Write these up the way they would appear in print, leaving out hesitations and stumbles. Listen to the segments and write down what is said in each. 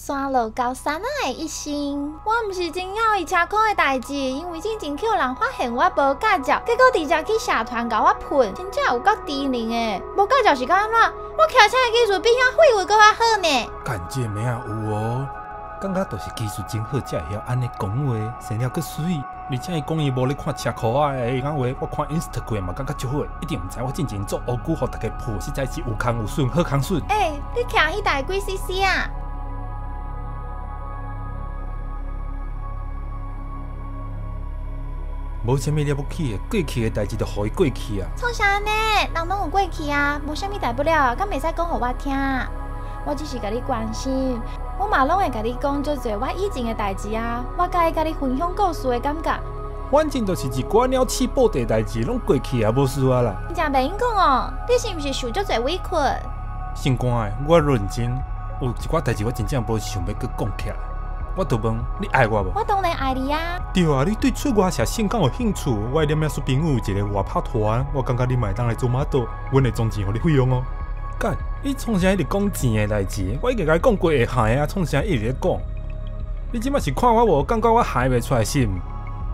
山路高山仔的一生。我毋是真枵伊車庫的代誌，因為進前去予人發現我無駕照，結果直接去社團共我噴，真正有夠低能的。無駕照是欲按怎？我騎車的技術比遐廢物閣較好呢。幹這个妹仔有哦，感覺就是技術真好，才會曉按呢講話，生了閣媠。而且伊講伊無咧看車庫仔的講話，我看 Instagram 嘛感覺足好的，一定毋知我進前做烏龜予逐家噴，實在是有空有筍好空筍。欸，你騎彼台幾 CC 啊？無啥物了不起的，過去的代誌就予伊過去啊。創啥按呢？人攏有過去啊，無啥物大不了，敢袂使講予我聽？我只是共你關心，我嘛攏會共你講足濟我以前的代誌啊，我佮意共你分享故事的感覺。反正就是一寡鳥鼠布袋代誌，攏過去啊，無事啊啦。真正袂用講哦，你是毋是受足濟委屈？心肝的，我認真，有一寡代誌我真正無想欲閣講起來。我就問你愛我無？我當然愛你啊！對啊，你對出外寫信敢有興趣？我的臉書朋友有一個外拍團，我感覺你嘛會當來做 model，阮會裝錢予你費用哦。幹，你創啥一直講錢的代誌？我已經共你講過會害啊，創啥一直咧講？你這馬是看我無感覺我害袂出來是毋？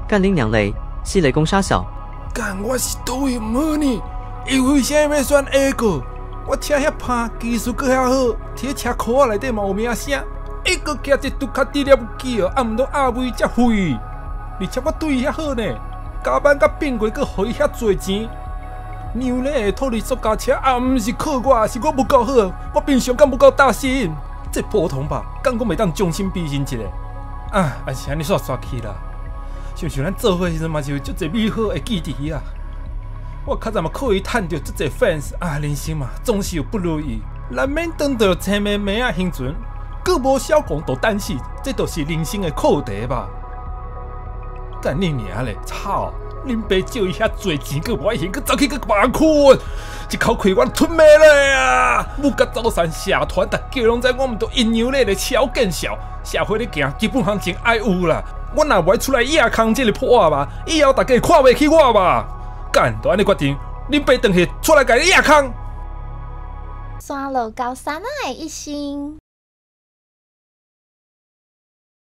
幹恁娘嘞，是咧講啥小？幹，我是佗位毋好呢？伊為啥欲選下個？我車遐拍，技術閣遐好，佇咧車庫仔內底嘛有名聲。伊閣騎一杜卡迪了不起哦，啊毋過阿威遮廢，而且我對伊遐好呢，加班甲變過閣予伊遐濟錢，娘咧的土力塑膠車也毋是靠我，是我無夠好，我平常敢無夠大心，這普通吧，敢講袂當將心比心一下，啊，還是按呢煞煞去啦。想想咱做伙時陣嘛是有足濟美好的記憶啊。我較早嘛靠伊趁著足濟 fans 啊，人生嘛總是有不如意，難免當著青妹妹仔彼陣。閣無痟狂就等死，這就是人生的課題吧。幹你娘咧！操！恁爸借伊遐濟錢，閣無愛還，閣走去閣共別人睏，一口氣我吞袂落啊！母甲走散社團，逐家攏知我毋著陰陽咧咧超見笑。社會咧行，基本行情愛有啦。我若無愛出來掖空這个破仔吧，以後逐家會看袂起我吧？幹，就按呢決定，恁爸轉去出來共你掖空。山路高山仔的一生。